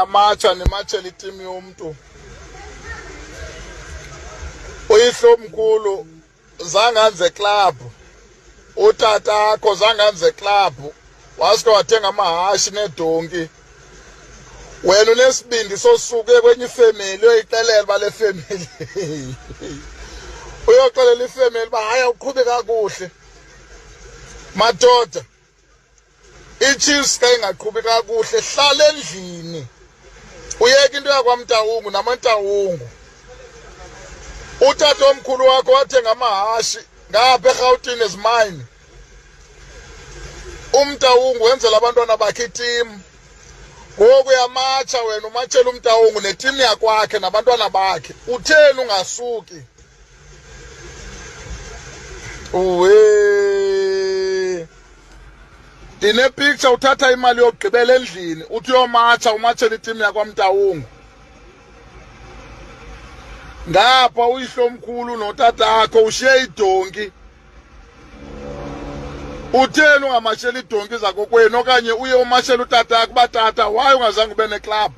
Niyamatsha, nimatshela itimu yomntu. Uyihlomkhulu zange anze club, utatakho zange anze club, wasuke wathenga amahashi needonki. Wena unesibindi sosuke kwenye ifemeli uyoyixelela uba le femeli, uyoxelela ifemeli uba hayi, awuqhubi kakuhle. Madoda, iChiefs xa ingaqhubi kakuhle, hlala endlini, uyeke into yakwaMtawungu namaNtawungu. Utata omkhulu wakho wathenga amahashi ngapha eRhawutini ezimayini. UMtawungu wenzela abantwana bakhe itimu. Ngoku uyamatsha wena, umatshela uMtawungu netimu yakwakhe nabantwana bakhe. Utheni ungasuki? Uwe, ndinepicture uthatha imali yokugqibela endlini, uthi uyomatsha, umatshela itimu yakwaMtawungu. Ngapha uyihlomkhulu notatakho ushiye idonki. Utheni ungamasheli idonki zakokwenu, okanye uye umashele utatakho uba, tata, why ungazange ube neclub?